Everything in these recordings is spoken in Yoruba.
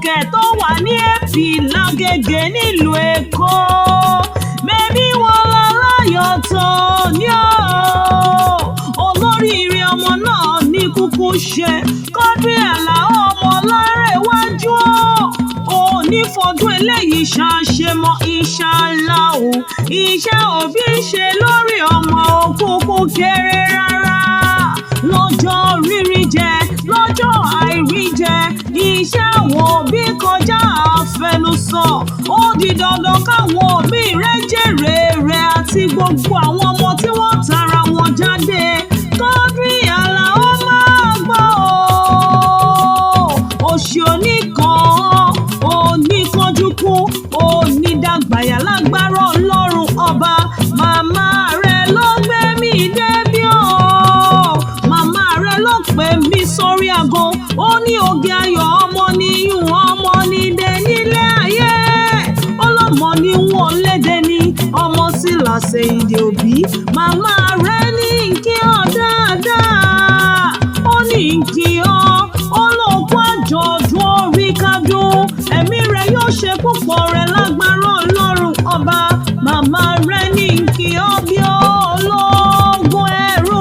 Market tó wà ní Èpì Lágége nílùú Èkó. Mẹ́bí wọn láláyọ̀ tó ní o. Olóríire ọmọ náà ní kúkú ṣe. Quadri Àlàó ọmọ Ọlárẹ̀wájú o. Òní fọdún eléyìí ṣàṣemọ ìṣàláò. Iṣẹ́ òbí ṣe lórí ọmọ òkùnkùn kéré rárá. Lọ́jọ́ rírí jẹ, lọ́jọ́ àìrí jẹ, iṣẹ́ àwọn òbí kọjá àfẹnusọ. Ó di dandan káwọn òbí rẹ̀ jèrè rẹ̀ àti gbogbo àwọn ọmọ tí wọ́n tara wọn jáde. Quadri Àlàó máa gbọ́ o. Òṣì oníkan, oníkanjúkú, onídàgbàyà lágbára Ọlọ́run ọba. Màmá rẹ̀ ló gbé mi débí o. Màmá rẹ̀ ló pè mí sórí ago. Ó ní oge ayọ̀ ọmọ níyùn ọmọ nídẹ nílé ayé. Ọlọ́mọ ní wọn léde ní ọmọ sí làṣẹyìndé òbí. Màmá rẹ̀ ní kí ọ dáadáa. Ó ní kí ọ olóòkú àjọ̀dún orí kádùn. Ẹ̀mí rẹ̀ yóò ṣe púpọ̀ rẹ̀ lágbára Ọlọ́run ọba. Màmá rẹ̀ ní kí ọ bí ológun ẹrú.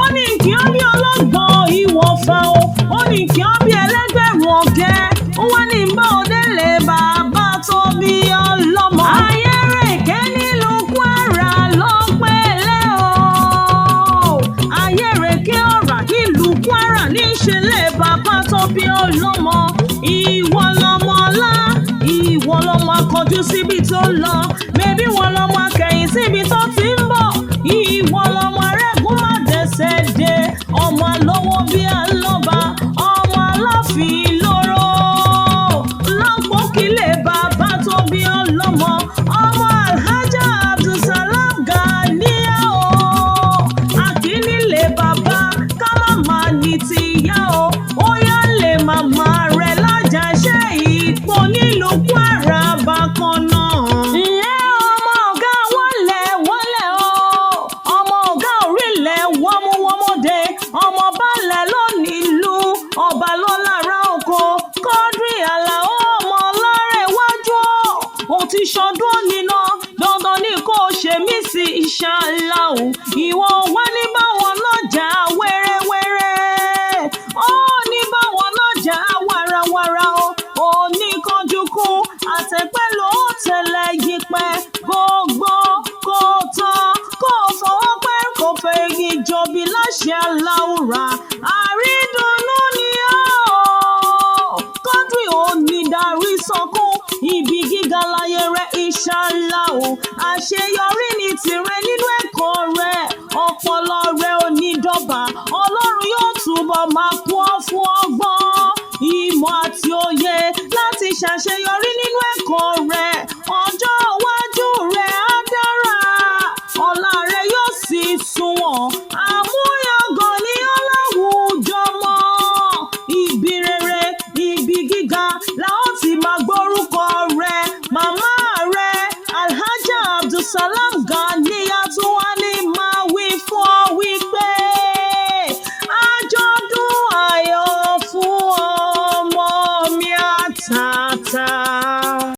Ó ní kí ọ bí ọlọ́gbọ́n ìwọ̀fà o. Ó ní kí ọ bí ẹlẹ́gbẹ̀rún ọ̀kẹ́. Ó wá ní bá òdélé bàbá tó bí ọlọ́mọ. Ayérèké nílùú Kwara ló pẹ̀lẹ́ o. Ayérèké ọ̀rà nílùú Kwara níṣẹ̀lẹ̀ bàbá tó bí ọlọ́mọ. Ìwọ lọmọ ọlá, ìwọ lọmọ akọjú síbi tó ń lọ. Mẹ̀bí wọn lọmọ akẹ̀yìn síbi tó ti ń bọ̀. Ìwọ lọmọ arẹ́gùn má dẹ́sẹ̀ dé. Ọmọ alówó bí alọ́ba, ọmọ aláàfin lóró. Lọ́pọ̀kílẹ̀ bàbá tó bí ọlọ́mọ. Ọmọ Alhaja Abdulsalam Ganiya o. Akínnílé bàbá ká má má ní tìyá o. Ó yá lè màmá rẹ̀ lájàṣẹ́ ìpò nílùú Kwara bákan náà. Ǹlẹ́ ọmọ ọ̀gá wọlé wọlé o. Ọmọ ọ̀gá orílẹ̀ wọ́múwọ́mọdé. Ọmọ balẹ̀ lónìí ọba ló lára oko. Quadri Àlàó ọmọ Ọlárẹ̀wájú o. Ó ti ṣọdún nínà dandan ni kò ṣe mí sí ìṣàláò. Ìwọ wá ní báwọn lọ́jà wẹ́rẹ́wẹ́rẹ́. Ó ní báwọn lọ́jà wàràwàrà o. Ó ní kánjú kú àtẹ̀pẹ́ ló tẹ̀lé yípẹ́. Gbogbo kò tán kò fọwọ́ pẹ́ kò fẹ́ igi jọbi láṣẹ aláwùrà. Àrídùnnú ni ó. Quadri ò ní darí sọkún. Ibi gíga láyé rẹ̀ ìṣàláò. Àṣeyọrí ní tirẹ̀ nínú ẹ̀kọ́ rẹ̀. Ọpọlọ rẹ̀ ò ní dọ́bà. Ọlọ́run yóò túbọ̀ máa kún ọ fún ọgbọ́n, ìmọ̀ àti òye láti ṣàṣeyọrí nínú ẹ̀kọ́ rẹ̀. Ọjọ́ iwájú rẹ̀ á dára. Ọlá rẹ̀ yóò sì sunwọ̀n. Àmúyangàn ni ó láwùjọ mọ́. Ibi rere, ibi gíga la ó ti máa gbórúkọ rẹ̀. Màmá rẹ̀, Alhaja Abdulsalam